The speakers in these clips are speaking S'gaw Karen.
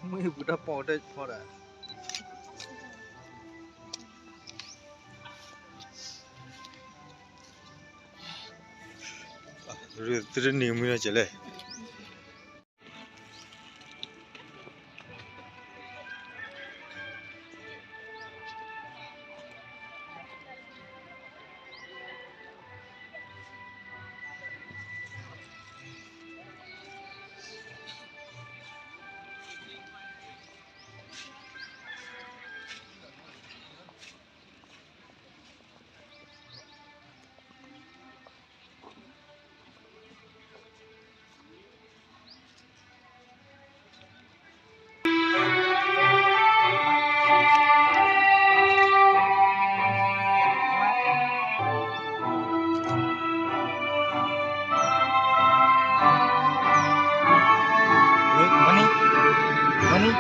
မုၢ်ပူၤတၢ်ပီၣ်တၢ်ဖီဒီး သုတနံၤမုၢ်နီၢ်ကလဲၣ်. Money, money,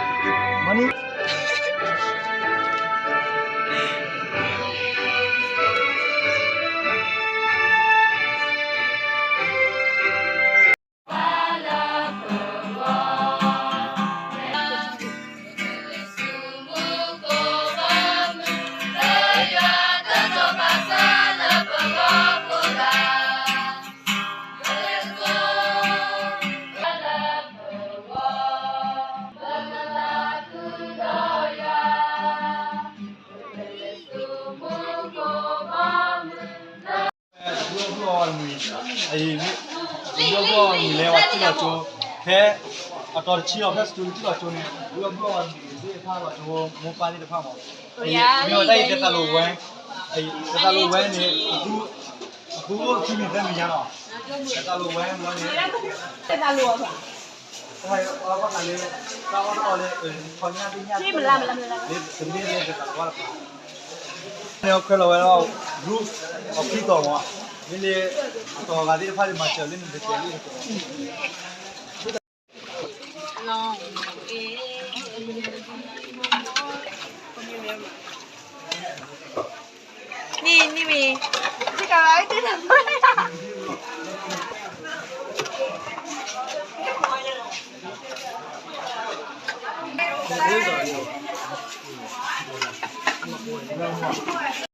money. Who are you? လဲၤဝဲထံၣ်လီၤကၠိ ဖဲ အတီၤတဆံလီၤ ဖဲ စတူး ထံၣ်လီၤကၠိန့ၣ် ဝဲဘျီၣ်ဝဲမုၣ်သ့ၣ်တဖၣ်လီၤကၠိ မိၢ်ပၢ်သ့ၣ်တဖၣ်မး မ့ၢ်ဝဲတၢ်အံၤ တသးလိၤဝဲ တသးလိၤဝဲန့ၣ် အဃုအိၣ်ခံမံၤသၢမံၤညါလီၤ တသးလိၤဝဲန့ၣ် တသးလိၤ တၢ်အီၣ်တၢ်အီလၢ ခီညါတညါ တမ့ၢ်လၢတသးလိၤဝဲတဖၣ် န့ၣ်ခွဲလီၤဝဲလီၤ group အီၤခံတီၤမး မ့ၢ်လၢ အတီၤဂၤသ့ၣ်တဖၣ်လၢမၤစၢၤလၢနတစဲးလၢ နံၤ နံၤမံၤ စံးကၤလါ တ့ၢ်တၢ်မၤ